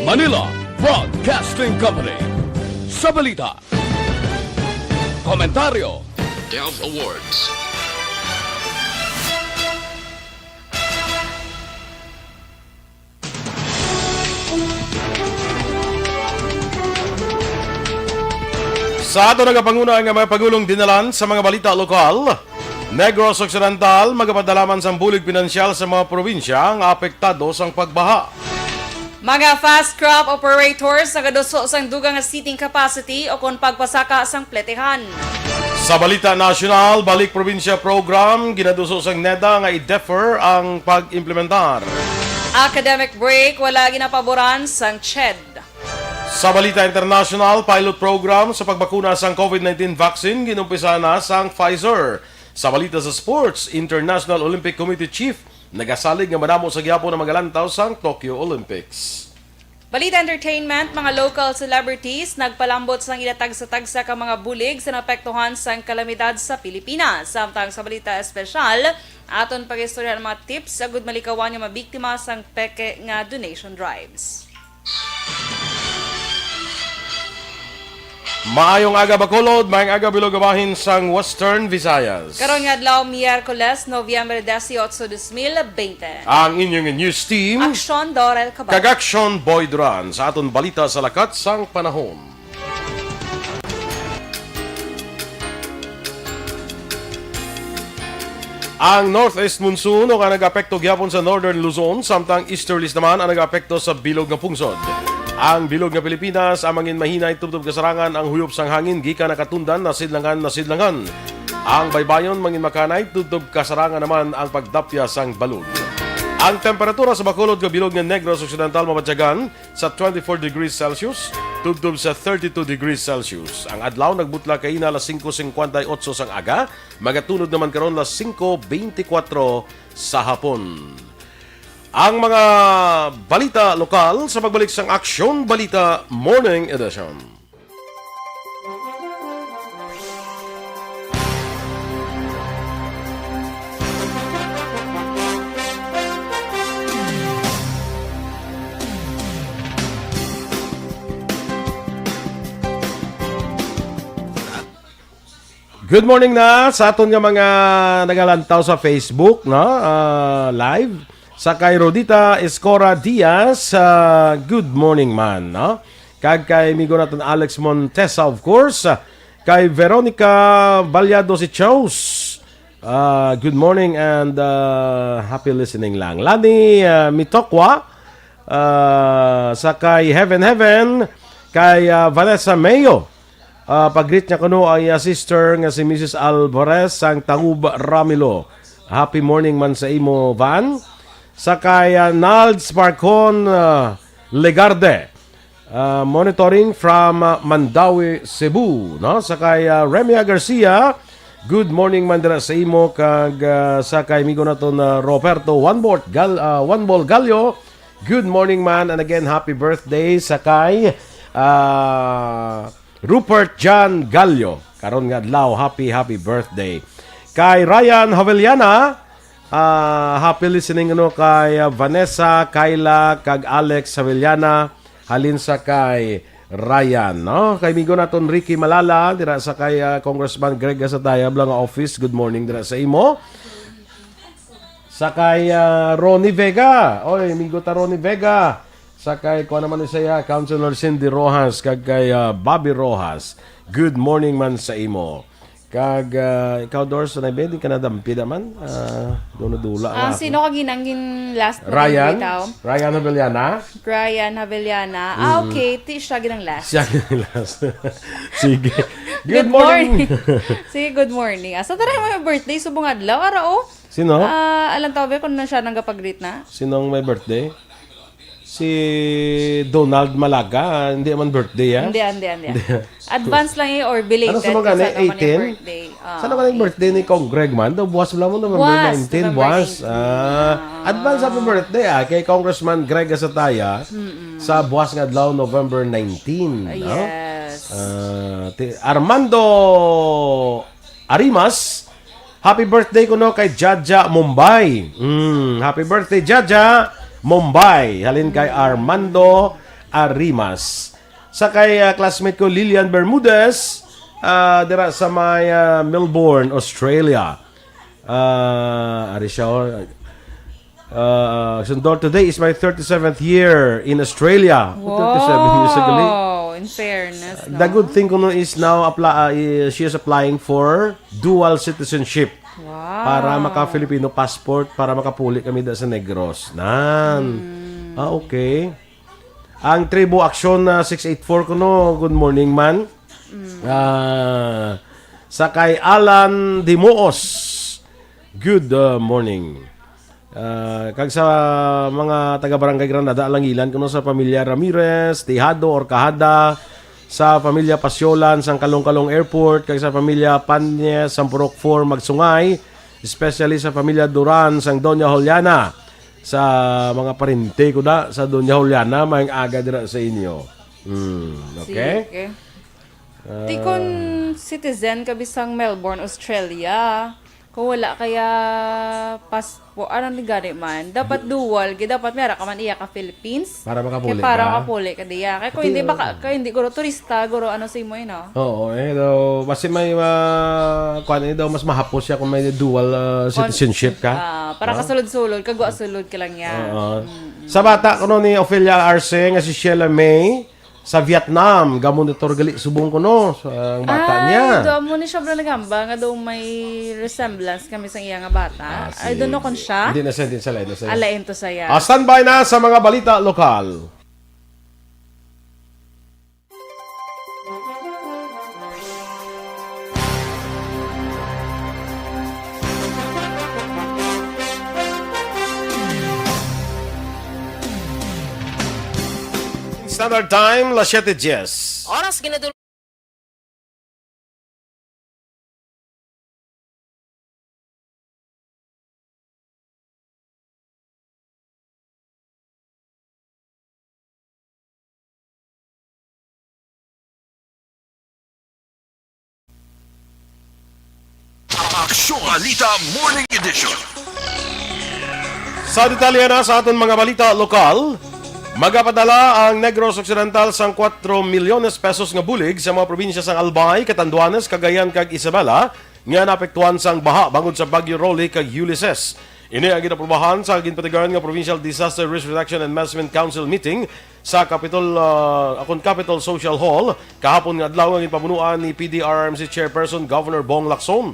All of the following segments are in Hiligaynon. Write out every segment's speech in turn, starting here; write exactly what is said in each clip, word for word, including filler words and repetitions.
Manila Broadcasting Company. Sa balita, komentaryo, Dove Awards. Sa ato nagapanguna nga mga pagulong dinalan sa mga balita lokal, Negros Occidental, magapadalaman sang bulig pinansyal sa mga probinsya nga apektado sang pagbaha. Mga fast crop operators nagaduso sang dugang nga seating capacity o kon pagpasaka sang pletehan. Sa balita nasyonal, Balik Probinsya Program, ginaduso sang neda nga i-defer ang pag-implementar. Academic break, wala ginapaboran sang CHED. Sa balita international, pilot program sa pagbakuna sang covid nineteen vaccine ginumpisa na sang Pfizer. Sa balita sa sports, International Olympic Committee Chief nagasalig nga madamo sa gihapon ang magalantaw sang Tokyo Olympics. Balita entertainment, mga local celebrities nagpalambot sang ila tagsa-tagsa ka mga bulig sa naapektuhan sang kalamidad sa Pilipinas. Samtang sa balita espesyal, aton pag-istorya ang mga tips agud malikawan nga mabiktima sang peke nga donation drives. Maayong aga, Bacolod. Maayong aga, Bilog, bahin sang Western Visayas. Karon nga adlaw, Miyerkules, Nobyembre dieciocho, dos mil veinte. Ang inyong news team, Aksyon Dorel Cabal. Kag Aksyon Boy Duran sa aton balita sa lakat sang panahon. Ang northeast monsoon o nga nag-apekto gihapon sa northern Luzon, samtang easterlies naman ang nag-apekto sa bilog nga pungsod. Ang bilog nga Pilipinas ang mangin mahinay tubtob kasarangan ang huyop sang hangin gikan nakatundan nasidlangan nasidlangan. Ang baybayon mangin makanay tubtob kasarangan naman ang pagdapya sang balod. Ang temperatura sa Bacolod kag bilog nga Negros Occidental mabatyagan sa twenty-four degrees Celsius tubtob sa thirty-two degrees Celsius. Ang adlaw nagbutla kaina alas singko singkwenta y otso sang aga, magatunod naman karon alas singko beintikwatro sa hapon. Ang mga balita lokal sa pagbalik sang Aksyon Balita Morning Edition. Good morning na sa aton nga mga nagalantaw sa Facebook, no? Ah, live. Sa kay Rodita Escora Diaz, ah, good morning man, no? Kag kay amigo naton Alex Montesa, of course. Ah, kay Veronica Ballado si Charles. Ah, good morning and, ah, happy listening lang. Lani, ah, Mitokwa, ah, sa kay Heaven Heaven, kay, ah, Vanessa Mayo. Ah, pag-greet niya kuno ang iya sister nga si Missus Alvarez sang Taub Ramilo. Happy morning man sa imo, Van. Sa kay, ah, Nald Sparcon, ah, Legarde. Ah, monitoring from, ah, Mandaue, Cebu, no? Sa kay, ah, Remia Garcia, good morning man dira sa imo kag, ah, sa kay amigo naton, ah, Roberto One Ball Gal-, ah, One Ball Gallo. Good morning man and again happy birthday sa kay, ah, Rupert John Gallo. Karon nga adlaw, happy, happy birthday. Kay Ryan Haveliana, ah, happy listening, ano, kay, ah, Vanessa, Kyla, kag Alex Haveliana, halin sa kay Ryan, no? Kay amigo naton Ricky Malala, dira sa kay, ah, Congressman Greg Asadaya, bala nga office, good morning dira sa imo. Sa kay, ah, Ronnie Vega. Oy, amigo ta Ronnie Vega. Sa kay, kuha naman ni saya, Councilor Cindy Rojas, kag kay, ah, Bobby Rojas. Good morning man sa imo. Kag, ah, ikaw, Dors, na di ka nadampi naman. Ah, dula-dula Ah, nga ako. Sino ka ginangin last na Ryan? Bitaw? Ryan Haveliana? Ryan Haveliana. Ah, Mm. Okay. Ti siya ginang last. Siya ginang last. Sige. Good Good morning. morning. Sige, good morning. Asa taray mo yung birthday? Subong adlaw, ara, oh. Sino? Ah, alam tawag ko na siya nang kapag-greet na. Sinong may birthday? Si Donald Malaga, hindi man birthday, ah. Hindi, hindi, hindi. Hindi. Advance lang eh, or belated. Ano sa mga kung ni? Saan naman yung Eighteen? Birthday? Ah, Saan naman yung eighteen. Birthday ni Cong Greg man? Daw buwas mo lang mo, November Buwas, nineteen, November buwas. nineteen. Ah, Ah. Advance happy birthday, ah, kay Congressman Greg Asataya Mm-mm. sa buwas nga adlaw, November nineteen, Ah, no? Yes. Ah, ti-, Armando Arimas, happy birthday kuno kay Jaja Mumbai. Mm, happy birthday, Jaja Mumbai. Halin kay Armando Arimas. Sa kay, ah, classmate ko, Lilian Bermudez, ah, dira sa may, ah, Melbourne, Australia. Ah, ari siya, oh. Ah, Sundor, today is my thirty-seventh year in Australia. Thirty-seven years ago. Wow, in fairness, no? The good thing kuno is now apply, ah, i- she is applying for dual citizenship. Wow. Para maka-Filipino passport, para makapuli kami da sa Negros. Nan. Ah, okay. Ang Tribo Action na six eight four kuno, good morning man. Ah, sa kay Alan Dimuos, good, uh, morning. Ah, kag sa mga taga Barangay Granada, Alangilan, kuno sa pamilya Ramirez, Tejado, Orcajada, sa pamilya Pasyolan, sang Calong-Calong Airport, kag sa pamilya Panyes, Sampurok four, Magsungay, especially sa pamilya Duran, sang Doña Juliana, sa mga parente ko da, sa Doña Juliana, may aga dira sa inyo. Hmm, okay? Sige. Ah. Ti kon citizen ka bisang Melbourne, Australia, kung wala kaya passport, ano ni gani man, dapat dual, gi dapat may ara ka man iya ka Philippines. Para makapuli Kay para ka? makapuli ka diya. Kay kung Pati, hindi baka, uh, kay hindi guro turista, guro ano sa imo, eh, no? Oo, eh, daw, basi may, ah, kuwan, eh, daw, mas mahapos siya kung may dual, ah, Kon- citizenship ka. Ah, para No? kasulod-sulod, kagwa sulod ka lang niya. Oo. Mm. Sa bata kuno ni Ofelia Arce nga si Sheila May, sa Vietnam, gamonitor gali subong kuno sa ang bata Ay, niya. do amo ni siya bro nagamba nga do may resemblance kami sa iya nga bata. Ah, I don't know kung siya. Hindi na siya, hindi na siya, hindi na siya. Alain to saya. Ah, standby na sa mga balita lokal. Standard Time, las siete diez. Oras ginadul- Aksyon Balita Morning Edition. Sa detalye na sa aton mga balita lokal, magapadala ang Negros Occidental sang kuwatro milyones pesos nga bulig sa mga probinsya sang Albay, Catanduanes, Cagayan, kag Isabela nga naapektuhan sang baha bangod sa Bagyo Rolly kag Ulysses. Ini ang ginaprubahan sa ginpatigayon nga Provincial Disaster Risk Reduction and Management Council meeting sa Capitol, ah, akon Capitol Social Hall kahapon nga adlaw nga ginpamunuan ni P D R M C Chairperson Governor Bong Lacson.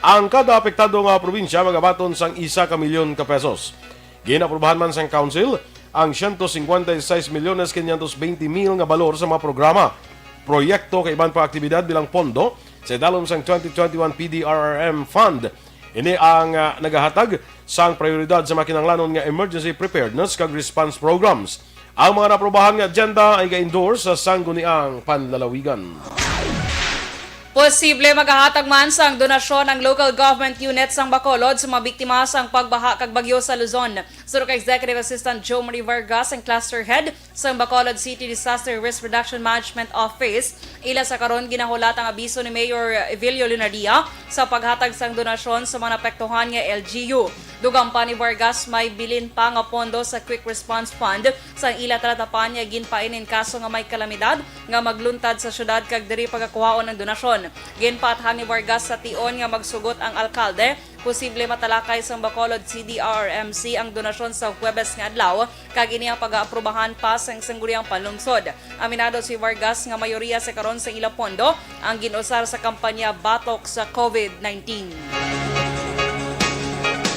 Ang kada apektado nga probinsya magabaton sang isa ka milyon ka pesos. Ginaprubahan man sang Council ang siyento singkwenta y seis milyones kinyantos bente mil nga balor sa mga programa, proyekto kag iban pa aktibidad bilang pondo sa idalom sang twenty twenty-one P D R R M Fund. Ini ang, ah, nagahatag sang prioridad sa mga kinahanglanon nga emergency preparedness kag response programs. Ang mga naaprubahan nga agenda ay ga-endorse sa Sangguniang Panlalawigan. Posible magahatag man sang donasyon ang local government unit sang Bacolod sa mga biktima sang pagbaha kag bagyo sa Luzon. Suno kay Executive Assistant Joe Marie Vargas, ang cluster head sang Bacolod City Disaster Risk Reduction Management Office, ila sa karon ginahulat ang abiso ni Mayor Evilio Lunardia sa paghatag sang donasyon sa mga naapektuhan nga L G U. Dugang pa ni Vargas, may bilin pa nga pondo sa Quick Response Fund sang ila talatapan nga ginpain in kaso nga may kalamidad nga magluntad sa syudad kag diri pagakuhaon ang donasyon. Ginpaathag ni Vargas sa tion nga magsugot ang alkalde, posible matalakay sang Bacolod C D R R M C ang donasyon sa Huwebes nga adlaw, kag ini ang pag-aaprubahan pa sang Sangguniang Panlungsod. Aminado si Vargas nga mayoriya sa karon sa ila pondo ang gin-usar sa kampanya batok sa COVID nineteen.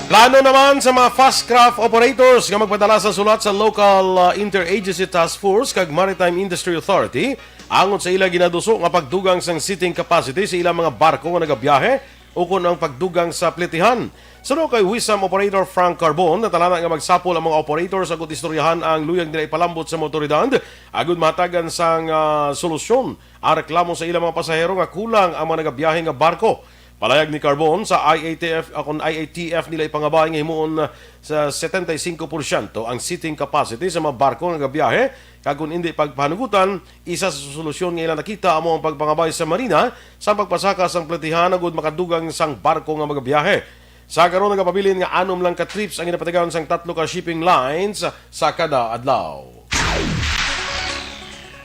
Plano naman sa mga fast craft operators nga magpadala sa sulat sa local, uh, Interagency Task Force kag Maritime Industry Authority angot sa ila ginaduso nga pagdugang sang seating capacity sa ilang mga barko nga nagabiyahe ukon ang pagdugang sa plitihan. Suno kay Wisam Operator Frank Carbon, natalana nga magsapol ang mga operator sa agot istoryahan ang luyag nila ipalambot sa mga otoridad agud mahatagan sang, ah, solusyon ang reklamo sa ilang mga pasahero nga kulang ang mga nagabiyahe nga barko. Palayag ni Carbon, sa I A T F, ah, kon I A T F nila ipangabay nga himuon, ah, sa setenta y cinco porsyento ang seating capacity sa mga barko nga gabiyahe, kag kon indi pagpahanugutan, isa sa solusyon nga ila nakita amo ang pagpangabay sa marina sa pagpasaka sang pletihan agud makadugang sang barko nga magabiyahe. Sa karon, nagapabilin nga anom lang ka trips ang ginapatigayon sang tatlo ka shipping lines sa kada adlaw.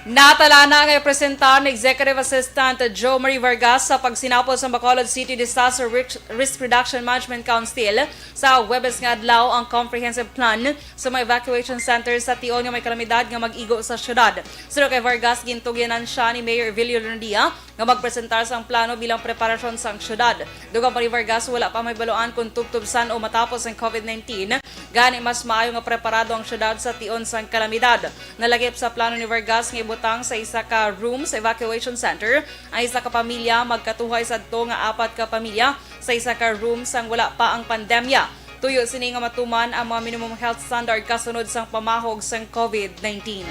Natala na nga ipresentar ni Executive Assistant Joe Marie Vargas sa pagsinapol sa Bacolod City Disaster Risk, Risk Reduction Management Council sa Huwebes nga adlaw ang comprehensive plan sa mga evacuation center sa tion nga may kalamidad nga mag-igo sa syudad. Suno kay Vargas, gintugyanan siya ni Mayor Evelio Lundia nga magpresentar sang plano bilang preparasyon sang syudad. Dugang pa ni Vargas, wala pa mahibaluan kon tubtob san-o matapos ang covid nineteen, gani mas maayo nga preparado ang syudad sa tion sang kalamidad. Nalakip sa plano ni Vargas nga ibutang sa isa ka room sa evacuation center ang isa ka pamilya, magkatuhay sadto nga apat ka pamilya sa isa ka room sang wala pa ang pandemya. Tuyo sini nga matuman ang mga minimum health standard kasunod sang pamahog sang covid nineteen.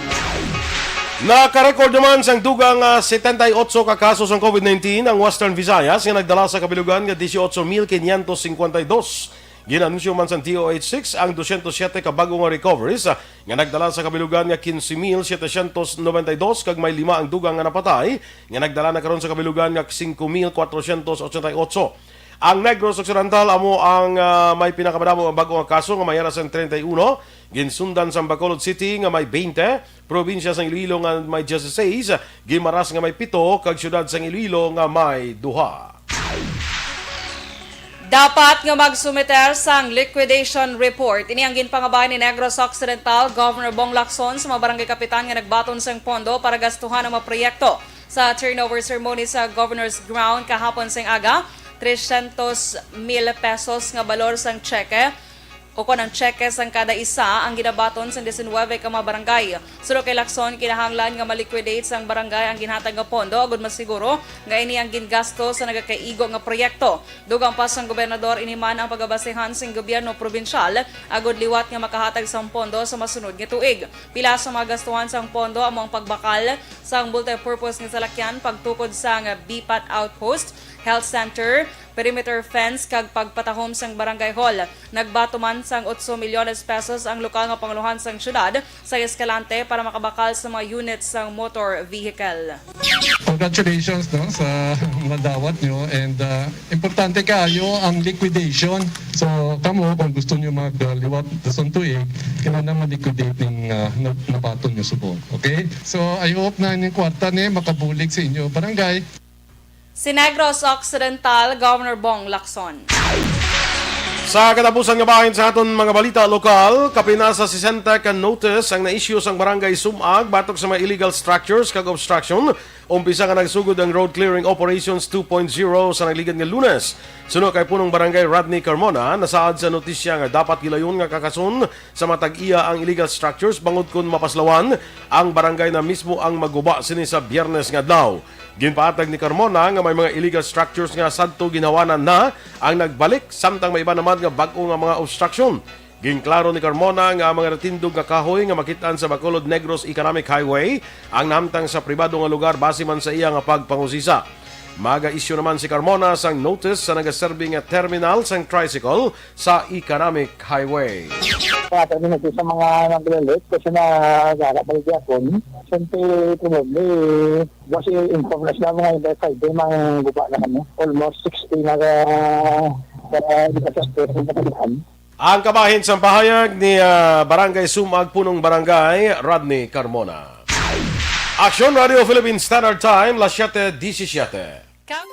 Nakarecord naman sang dugang, ah, setenta y ocho ka kaso sang covid nineteen ang Western Visayas, nga nagdala sa kabilugan nga dieciocho mil quinientos cincuenta y dos. Ginanunsyo man sang D O H six ang dosyentos siyete ka bag-o nga recoveries, ah, nga nagdala sa kabilugan nga quince mil setecientos noventa y dos, kag may lima ang dugang nga napatay, nga nagdala na karon sa kabilugan nga cinco mil cuatrocientos ochenta y ocho. Ang Negros Occidental amo ang, ah, may pinakamadamo nga bag-o nga kaso, nga may ara sang treinta y uno, ginsundan sang Bacolod City nga may twenty, probinsya sang Iloilo nga may dieciséis, Guimaras nga may pito, kag siyudad sang Iloilo nga may duha. Dapat nga magsumiter sang liquidation report. Ini ang ginpangabay ni Negros Occidental Governor Bong Lacson sa mga barangay kapitan nga nagbaton sang pondo para gastuhan ang mga proyekto. Sa turnover ceremony sa Governor's Ground kahapon sang aga, trescientos mil pesos nga balor sang tseke o kon ang tseke sang kada isa ang ginabaton sang diecinuebe ka mga barangay. Suno kay Lacson, kinahanglan nga ma-liquidate sang barangay ang ginhatag nga pondo agud masiguro nga ini ang gingasto sa nagakaigo nga proyekto. Dugang pa sang gobernador, ini man ang pagabasehan sang gobyerno probinsyal agud liwat nga makahatag sang pondo sa masunod nga tuig. Pila sa mga gastuhan sang pondo amo ang pagbakal sang multipurpose nga salakyan, pagtukod sang B PAT outpost, health center, perimeter fence, kag pagpatahom sang barangay hall. Nagbato man sang otso milyones pesos ang lokal nga pangulohan sang syudad sa Escalante para makabakal sa mga units sang motor vehicle. Congratulations, no, sa mga dawat nyo, and, ah, importante kaayo ang liquidation. So, kamo, kung gusto nyo magliwat sa tuig, kailangan ma-liquidate ning, ah, na-, nabaton nyo subong. Okay? So, I hope na ining kwarta ni makabulig sa inyo barangay. Si Negros Occidental Governor Bong Lacson. Sa katapusan nga bahin sa aton mga balita lokal, kapin na sa sesenta ka notice ang na-issue sang Barangay Sumag batok sa mga illegal structures kag obstruction, umpisa nga nagsugod ang road clearing operations two point zero sa nagligad nga Lunes. Suno kay Punong Barangay Rodney Carmona, nasaad sa notisya nga dapat gilayon nga kakason sa mga tag-iya ang illegal structures, bangod kon mapaslawan, ang barangay na mismo ang maguba sini sa Biyernes nga adlaw. Ginpahatag ni Carmona nga may mga illegal structures nga sadto ginhawanan na ang nagbalik, samtang may iba naman nga bag-o nga mga obstruction. Ginklaro ni Carmona nga ang mga natindog nga kahoy nga makit-an sa Bacolod Negros Economic Highway ang nahamtang sa pribado nga lugar base man sa iya nga pagpangusisa. Maga-issue naman si Carmona sang notice sa nagaserbi nga terminal sang tricycle sa Economic Highway. Kaya kami nagdi sa mga naglalit kasi na gara pa gyapon. Siyempre, probably, kasi inform na sila mga hindi five day, mang guba na kami. Almost sixty na ka, ka, ka, ka, ka, ka, Ang kabahin sang pahayag ni, ah, Barangay Sumag Punong Barangay, Rodney Carmona. Aksyon Radio Philippine Standard Time, las siete diecisiete. Ka-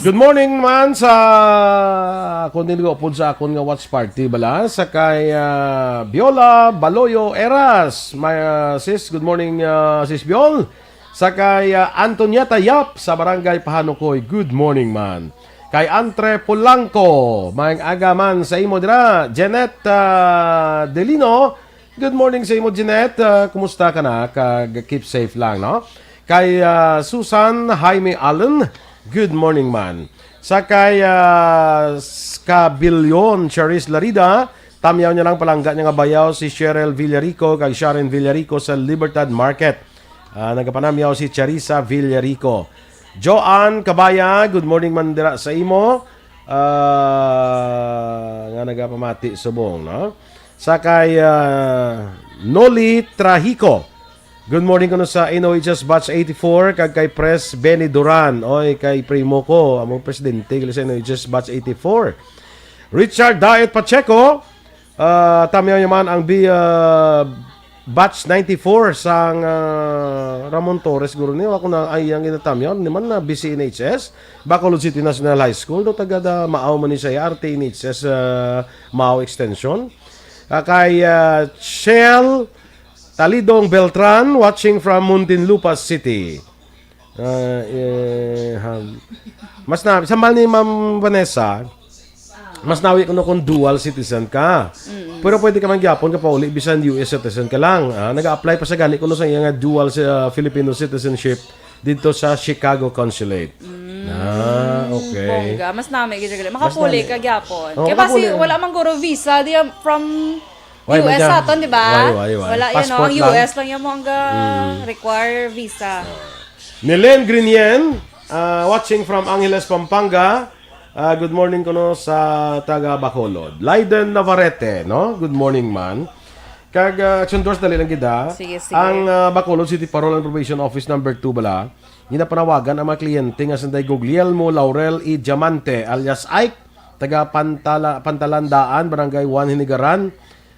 Good morning man sa, kung din ko upod sa akon nga watch party bala, sa kay, ah, Biola Baloyo Eras. My, ah, sis, good morning, ah, sis Biol. Sa kay, ah, Antonieta Yap sa Barangay Pahanukoy, good morning man. Kay Antre Polanco, maayong aga man sa imo dira. Janet, ah, Delino, good morning sa imo, Janet. Ah, kumusta ka na? Kag keep safe lang, no? Kay, ah, Susan Jaime Allen, good morning man. Sa kay, ah, Scabillion, Charis Larida, tamyaw niya lang palangga niya nga bayaw si Cheryl Villarico kag Sharon Villarico sa Libertad Market. Ah, nagapanamyaw si Charissa Villarico. Joanne Kabaya, good morning man dira sa imo. Ah, nga nagapamati subong, no? Sa kay, ah, Noli Trahico. Good morning kuno sa N O H S Batch eighty-four kag kay Pres Benny Duran. Oy, kay primo ko, amo presidente gali sa N O H S Batch eighty-four. Richard Daet Pacheco, ah, tamyaw niya man ang bi-, ah, Batch ninety-four sang, ah, Ramon Torres, guro ni, wa ko na ay ang ginatamyaw, ni man na B C N H S, Bacolod City National High School, do taga da Maaw man ni siya, R T N H S, ah, Maaw Extension. Ah, kay, ah, Shell Talidong Beltran, watching from Muntinlupa City. Ah, eh, ha. Mas na, sa mal ni Ma'am Vanessa, mas nawi kuno kung dual citizen ka. Pero pwede ka man gyapon ka pauli bisan U S citizen ka lang. Ah, nag-apply pa sa gani kuno sa iya nga dual, ah, Filipino citizenship dito sa Chicago Consulate. Ah, okay. Bongga, mas nami gid gali. Makapuli ka gyapon. Oh, kaya basi makapuli. Wala man guro visa diya from Why, U S man sa dyan? Aton, di ba? Why, why, why? Wala yan, no? Passport Ang lang? U S lang yan mo ang ga-, Mm. require visa. Nilen Grinien, ah, watching from Angeles, Pampanga. Ah, good morning kuno sa taga Bacolod. Leiden Navarrete, no? Good morning, man. Kag, ah, Action Doors, dali lang gid, ah. Sige, sige. Ang, ah, Bacolod City Parole and Probation Office number two bala, ginapanawagan ang mga kliyente nga sanday Guglielmo Laurel E. Diamante, alias Ike, taga Pantala-, Pantalandaan, Barangay one, Hinigaran,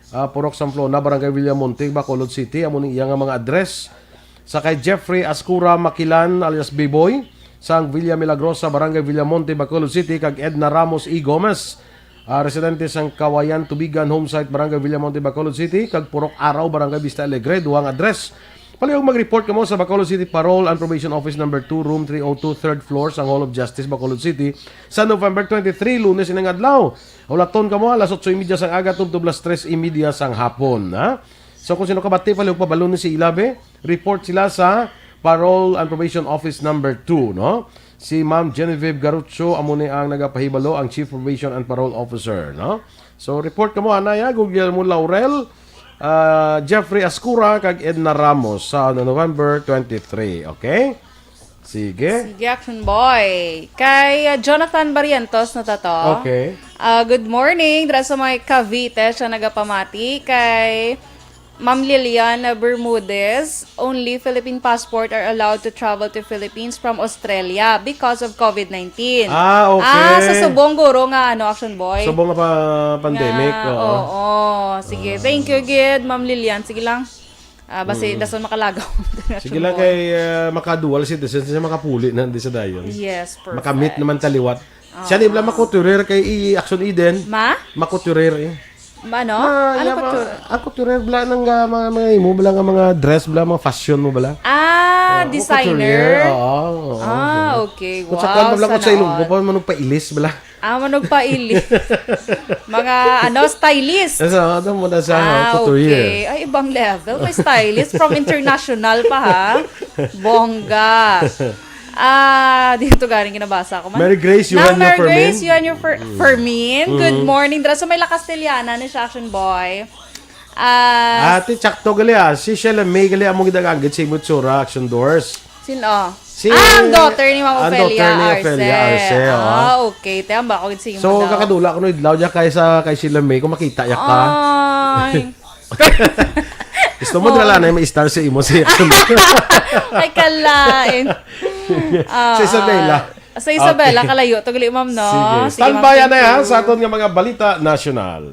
ah, Purok Samplona, Barangay Villamonte, Bacolod City. Amo ni iya nga mga address. Sa kay Jeffrey Ascura Makilan, alias Biboy, sang Villa Milagrosa, Barangay Villamonte, Bacolod City, kag Edna Ramos E. Gomez, ah, residente sang Kawayan Tubigan Home Site, Barangay Villamonte, Bacolod City, kag Purok Araw, Barangay Vista Alegre, duhang address. Palihog mag-report kamo sa Bacolod City Parole and Probation Office number two, room three oh two, third floor, sang Hall of Justice, Bacolod City, sa November twenty-three, Lunes ining adlaw. Hulaton kamo alas otso y media sang aga tubtob alas tres y media sang hapon, ha? So, kung sino kabati, palihog pabalon ni si Ilabe, report sila sa Parole and Probation Office number two, no? Si Ma'am Genevieve Garucho, amo ni ang nagapahibalo, ang Chief Probation and Parole Officer, no? So, report kamo, anay, ha? Guglielmo Laurel, ah, Jeffrey Ascura, kag Edna Ramos sa November twenty-three, okay? Sige. Sige, Action Boy. Kay, uh, Jonathan Barrientos na ta to. Okay. Uh, good morning. Dira sa may Cavite, siya nagapamati. Kay Ma'am Liliana Bermudez, only Philippine passport are allowed to travel to Philippines from Australia because of COVID nineteen. Ah, okay. Ah, sa subong guro nga, ano, Action Boy? Subong nga pa-, pandemic, Nga, oo. Oo. Sige, thank you, gid, Ma'am Lilian. Sige lang. Ah, basi Mm. dason makalagaw. Sige lang kay, ah, makadual citizen siya, makapuli na di sa dayon. Yes, perfect. Makamit naman taliwat. Ah, Siya ni bala ah. makuturir kay i-, Action Eden. Ma? Makuturir eh. Ma, ano? Ah, Ano yeah, pa ma-, to? Ang kuturir bala nang, ah, mga, mga imo bala nga mga dress bala, mga fashion mo bala. Ah, Oo, designer? kuturir, oo, oo. Ah, okay. Kung sa Wow, kwan pa bala, kung sana sa Ilonggo all. pa, manong pailis bala. Ah, manugpaili. Mga, ano, stylist. Yes, ah, ano mo na sa Ah, couturier. okay. Ay, ibang level. May stylist from international pa, ha? Bongga. Ah, dito galing ginabasa ko man. Mary Grace Nang Eugenio Mary Fermin. Grace Eugenio Fer-, Mm. Fermin. Good Mm. morning. Dira sa may La Castellana ni siya, Action Boy. Ah, Ate, tsakto gali, ah. Si Sheila May gali among gidaganggit sa imo tsura, Action Doors. Sino? Si Ah, ang daughter ni Ma'am ang Ofelia daughter ni Ofelia Arce. Arce, oh. Ah, okay. Te, ang bako gid sa imo So, daw. kakadula ko no idlaw niya kay sa, kay Sheila May, kung makita niya ka. Ay. Gusto mo, Oh. dala na may star sa imo si Action Doors. Ay, kalain. Ah, Sa Isabela. ah. Sa Isabela, Okay. kalayo. Tugali, ma'am, no? Sige. Sige, Standby ma'am, na thank yan you. sa aton nga mga balita nasyonal.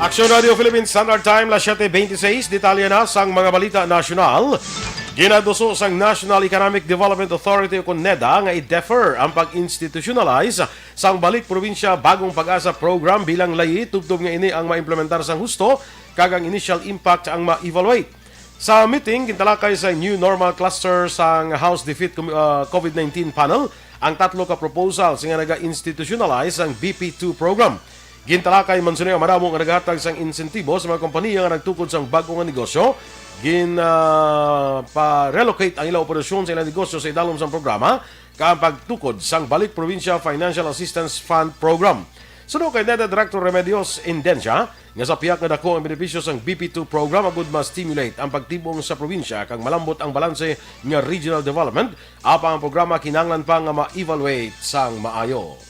Aksyon Radio Philippines Standard Time, las siete veintiséis. Detalye na sang mga balita nasyonal. Ginaduso sang National Economic Development Authority o kon NEDA nga i-defer ang pag-institutionalize sang Balik Probinsya Bagong Pag-asa program bilang layi, tubtob nga ini ang maimplementar sang husto kag ang initial impact ang ma-evaluate. Sa meeting, gintalakay sa New Normal Cluster sang House Defeat Com- ah, COVID nineteen Panel ang tatlo ka proposals nga naga-institutionalize ang B P two program. Gintalakay man sini ang madamo nga naghatag sang insentibo sa mga kompanya nga nagtukod sang bag-o nga negosyo. Gin ah, pa-relocate ang ilang operasyon sa ilang negosyo sa idalom sang programa, kag ang pagtukod sang Balik Probinsya Financial Assistance Fund Program. Suno kay NEDA Director Remedios Indencia, nga sa pihak nga dako ang benepisyo sang B P two program agud ma-stimulate ang pagtibong sa probinsya kag malambot ang balanse nga regional development, apang ang programa kinahanglan pa nga ma-evaluate sang maayo.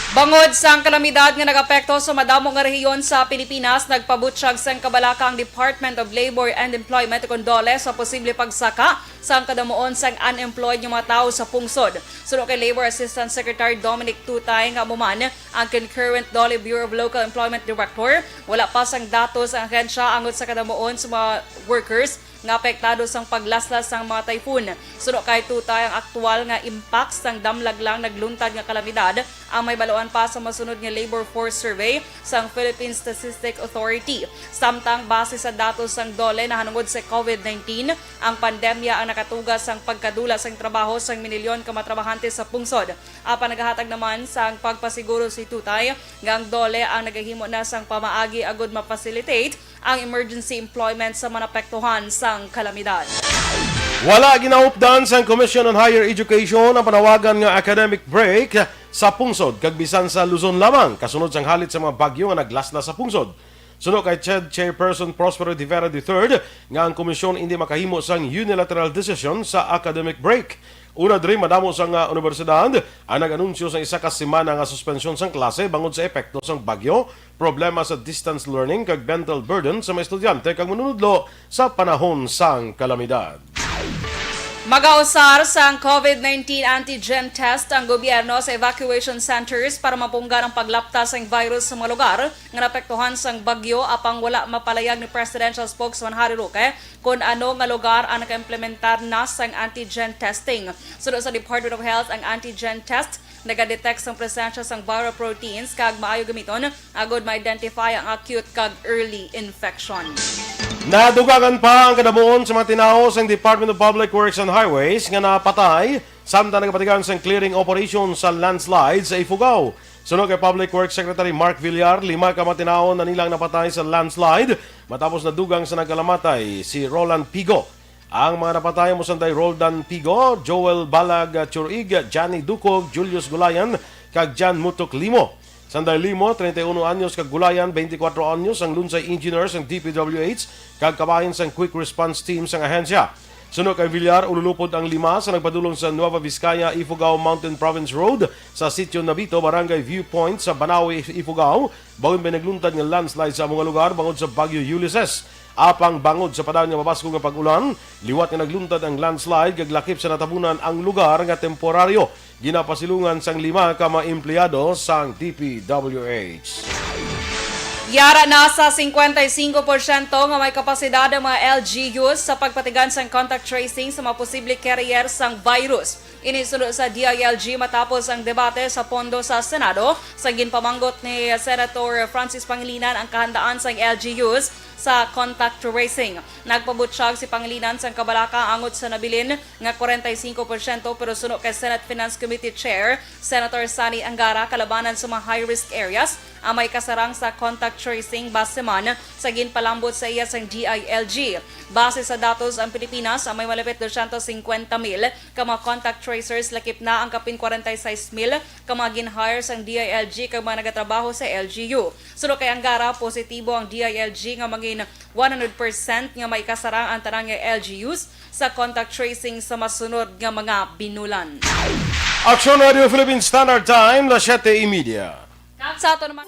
Bangod sang kalamidad nga nagapekto sa madamo nga rehiyon sa Pilipinas, nagpabutyag sang kabalaka ang Department of Labor and Employment, kon DOLE, sa posible pagsaka sang kadamuon sang unemployed nga mga tawo sa pungsod. Suno kay Labor Assistant Secretary Dominic Tutay nga amo man ang concurrent DOLE Bureau of Local Employment Director, wala pa sang datos ang ahensya angot sa kadamuon sa mga workers nga apektado sang paglaslas sang mga typhoon. Suno kay Tutay, ang aktual nga impact sang damlag lang nagluntad nga kalamidad ang mahibaluan pa sa masunod nga labor force survey sang Philippine Statistic Authority. Samtang base sa datos sang DOLE, nahanungod sa COVID nineteen, ang pandemya ang nakatuga sang pagkadula sang trabaho sang minilyon ka mga trabahante sa pungsod. Apan nagahatag naman sang pagpasiguro si Tutay nga ang DOLE ang nagahimo na sang pamaagi agud ma-facilitate ang emergency employment sa mga naapektuhan sang kalamidad. Wala ginaupdan sang Commission on Higher Education ang panawagan nga academic break sa pungsod kag bisan sa Luzon lamang, kasunod sang halit sa mga bagyo nga naglaslas sa pungsod. Suno kay CHED Chairperson Prospero Rivera the third nga ang komisyon indi makahimo sang unilateral decision sa academic break. Una diri, madamo sang, ah, universidad ang nag-anunsyo sang isa ka semana nga suspensyon sang klase bangod sa epekto sang bagyo, problema sa distance learning, kag mental burden sa mga estudyante kag manunudlo sa panahon sang kalamidad. Magausar sang COVID nineteen antigen test ang gobyerno sa evacuation centers para mapunggan ang paglapta sang virus sa mga lugar nga naapektuhan sang bagyo, apang wala mapalayag ni Presidential Spokesman Harry Roque kon ano nga lugar ang nakaimplementar na sang antigen testing. Suno sa Department of Health, ang antigen test nagadetect sang presensya sang viral proteins kag maayo gamiton agud ma-identify ang acute kag early infection. Nadugangan pa ang kadamuon sa mga tinawo sang Department of Public Works and Highways nga napatay samtang nagapatigan sang clearing operation sa landslide sa Ifugao. Suno kay Public Works Secretary Mark Villar, lima ka mga tinawo na nilang napatay sa landslide matapos nadugang sa nagkalamatay si Roland Pigo. Ang mga napatay amo sanday Roldan Pigo, Joel Balag Churig, Johnny Ducog, Julius Gulayan, kag Jan Mutok Limo. Sanday Limo, treinta y uno anyos, kag Gulayan, veinticuatro anyos, ang lunsay engineer sang D P W H kag kabahin sang Quick Response Team sang ahensya. Suno kay Villar, ululupod ang lima sa nagpadulong sa Nueva Vizcaya, Ifugao Mountain Province Road sa Sitio Nabito, Barangay Viewpoint sa Banawe, Ifugao, bangod may nagluntad nga landslide sa amo nga lugar bangod sa Bagyo Ulysses. Apang bangod sa padayon nga mabaskog nga pag-ulan, liwat nga nagluntad ang landslide kag lakip sa natabunan ang lugar nga temporaryo ginapasilungan sang lima ka mga empleyado sang D P W H. Yara na sa cincuenta y cinco por ciento nga may kapasidad ang mga L G Us sa pagpatigan sang contact tracing sa mga posible carrier sang virus. Ini suno sa D I L G matapos ang debate sa pondo sa Senado sa ginpamanggot ni Senator Francis Pangilinan ang kahandaan sang L G Us sa contact tracing. Nagpabutyag si Pangilinan sang kabalaka angot sa nabilin nga kwarenta y singko porsyento, pero suno kay Senate Finance Committee Chair Senator Sonny Angara, kalabanan sa mga high-risk areas ang may kasarang sa contact tracing base man sa ginpalambot sa iya sang D I L G. Base sa datos, ang Pilipinas ang may malapit dosyentos singkwenta mil ka mga contact tracers, lakip na ang kapin kwarenta y seis mil ka mga gin-hire sang D I L G kag mga nagatrabaho sa L G U. Suno kay Angara, positibo ang D I L G nga mangin one hundred percent nga may kasarang ang tanan nga L G Us sa contact tracing sa masunod nga mga binulan. Aksyon Radio Philippine Standard Time, las siete y media. Kag sa ato naman,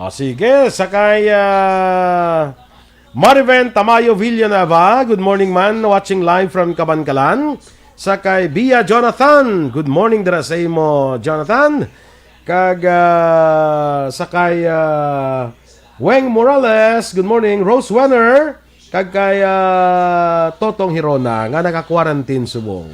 Sige, sa kay, ah, Mariven Tamayo Villanueva, "Good morning, man. Watching live from Kabankalan." Sa kay Bia Jonathan, "Good morning dira sa imo, Jonathan." Kag, ah, sa kay, ah, Weng Morales, "Good morning." Rose Wenner, kag kay, ah, Totong Hirona, nga naka-quarantine subong.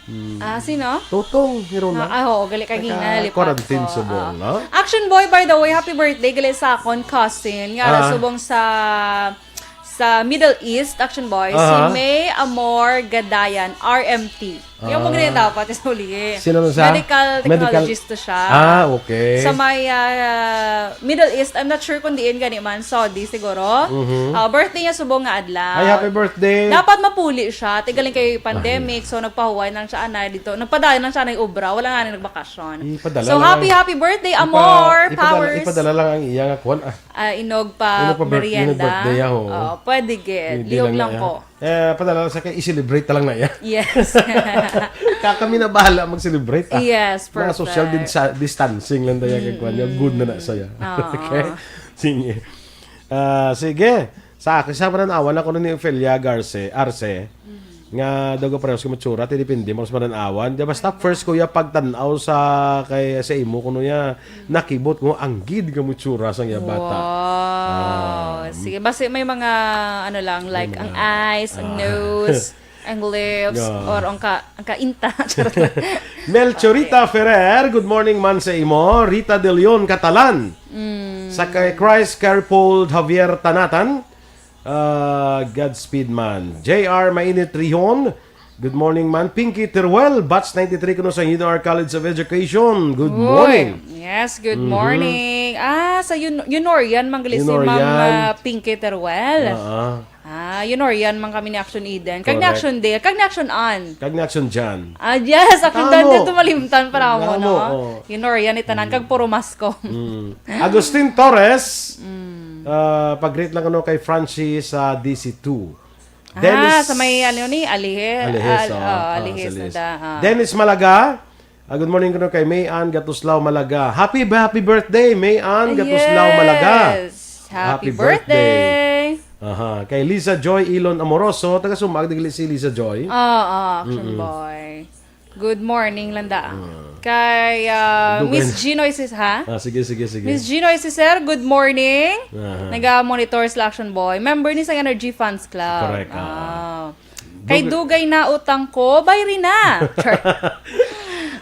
Hmm. Ah, sino? Totong Hirona. Ah, ah, oo, gali kagina, nalipat Naka-quarantine ko. Subong, Ah. no? Action Boy, by the way, happy birthday, gali sa akon cousin, nga Ah. subong sa, sa Middle East, Action Boy, si Aha. May Amor Gadayan, R M T. Yung Ah. mga dapat is huli. Sino nun sa? Medical Medical technologist to siya. Ah, okay. Sa may, ah, Middle East, I'm not sure kung diin gani man, Saudi siguro. Mhm. Ah, birthday niya subong nga adlaw. Ay, happy birthday. Dapat mapuli siya. Tigaling kay pandemic, Ay. so nagpahuway lang siya anay dito. Nagpadayon lang siya anay obra. Wala nga na nagbakasyon. Ipadala So, lang happy, ang happy birthday, ipa-, Amor, ipadala, Powers. ipadala lang ang iya nga kuwan, ah. Ah, inog pa Inog pa bir-, merienda. inog birthday, ah, oo. Oo, pwede gid. Hindi Lihog lang lang, na, ko. Eh, padala sa kay i-celebrate ta lang na iya. Yes. Ka-, kami na bahala mag-celebrate, ah. Yes, Mga social perfect. din-, sa-, distancing lang tayo kay kuwan niya. Good na na Mm. saya. Oo. Okay? Sige. Ah, sige. Sa akin, sa pananawan ako ni Ophelia Garce, Arce, Mm. nga daw parehas kami tsura, ti depende mo sa pananawan. Di, basta first ko ya pagtanaw sa kay, sa imo kuno ya, nakibot ko, anggid kamo tsura sang iya bata. Wow. Ah. Sige, basi may mga, ano lang, May like, ang mga, eyes, ang ah. nose, ang lips, Yeah. or ang ka-, ang kainta. Charot. Melchorita Okay. Ferrer, "Good morning man sa imo." Rita De Leon Catalan. Mm. Sa kay Christ Carpold Javier Tanatan, ah, Godspeed man. J R Mainit Rihon, "Good morning, man." Pinky Teruel, batch ninety-three kuno sa Union College of Education. Good Uy, morning. yes, good Mhm. morning. Ah, sa Yun-, Yunorian, manggali si Ma'am, Yunorian. ah, Pinky Teruel. Ah, ah. Ah, Yunorian man kami ni Action Eden. Kag ni Correct. Action Dale, kag ni Action Ann. Kag ni Action Jan. Ah, yes, Action Tama. Jan din tumalimtan para mo, Tama, no? oo. Yunorian ni tanan, kag puro masko. Mm. Agustin Torres, Mm. ah, pag-greet lang ano kay Francis sa D C two. Ah, Dennis sa may, ano ni, Alihe-, Alihes, Al-, oh, oh, oh, Alihes sa na Alihes. da, ah. Dennis Malaga, ah, good morning kuno kay May Ann Gatuslao Malaga. Happy, happy birthday, May Ann Gatuslao Malaga. Yes. Happy Happy birthday. birthday. Aha, kay Lisa Joy Ilon Amoroso, taga Sumag, digli si Lisa Joy. Oo, Action Mm-mm. Boy. Good morning, Landa. Ah. Kay, ah, Dugay Miss na. Ginoy sis, ha? Ah, sige, sige, sige. Miss Ginoy sis, sir, good morning. Aha. Naga-monitor sila, Action Boy. Member ni sa Energy Fans Club. Correct, ah. Ah. Kay Dug- Dugay na utang ko, bayri na. Char.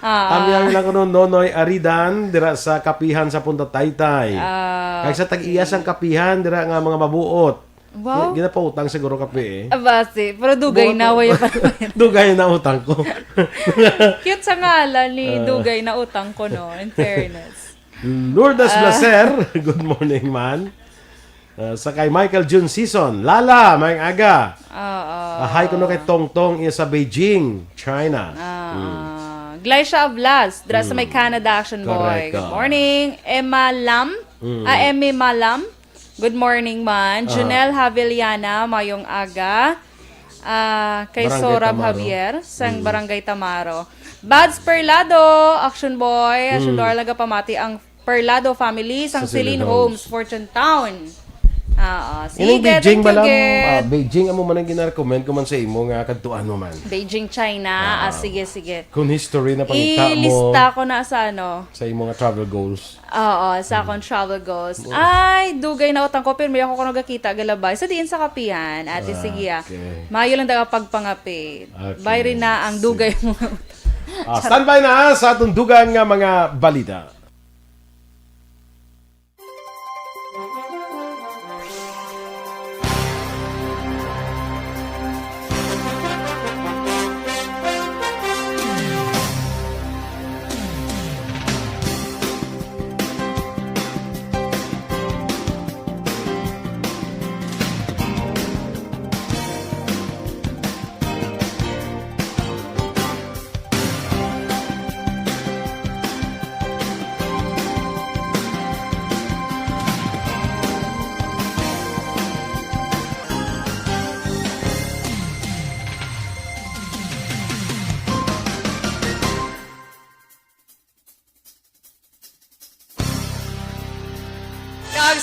Ah. Kami, kami lang kuno, Nonoy Aridan, dira sa Kapihan sa Punta Taytay. Ah, Kay sa tag-iya okay. sang Kapihan, dira nga mga mabuot. Wow. Gi-, ginapautang siguro kape, eh. Aba, si, pero dugay Buot na, mo. way pa. Dugay na utang ko. Cute sa ngalan ni Ah. Dugay na utang ko, no? In fairness. Lourdes Ah. Blaser, good morning, man. Ah, sa kay Michael June Season, Lala, may aga. Oo. Ah, hi kuno kay Tong Tong, iya sa Beijing, China. Ah, Mm. ah. Glycia Ablas, dira sa may Mm. Canada, Action Boy. Correct, Good ah. morning. Emma Lam, Mm. ah, Emmy Malam. Good morning man. Ah. Junel Haviliana, mayong aga. Ah, kay Barangay Sorab Tamaro. Javier, sang Mm. Barangay Tamaro. Bads Perlado, Action Boy, Action Mm. Boy, nagapamati ang Perlado family, sang Sa Celine Celine Homes, Homes. Fortune Town. Ah, ah. Ining Sige, Beijing thank you ba lang? again. Ah, Beijing, amo man ang ginarecommend ko man sa imo nga kadtuan mo man. Beijing, China. Ah, Ah. sige, sige. Kung history na pangita mo Ilista ko na sa ano. sa imo nga travel goals. Oo, sa akong travel goals. Ay, dugay na utang ko, pero may ako ko nagakita, galabay. Sa diin sa kapihan, ate, Ah, sige, ah. okay. Mayo lang daw pagpangapit. Okay, Bayri na ang sige. dugay mo. Ah, standby na sa atong dugang nga mga balita.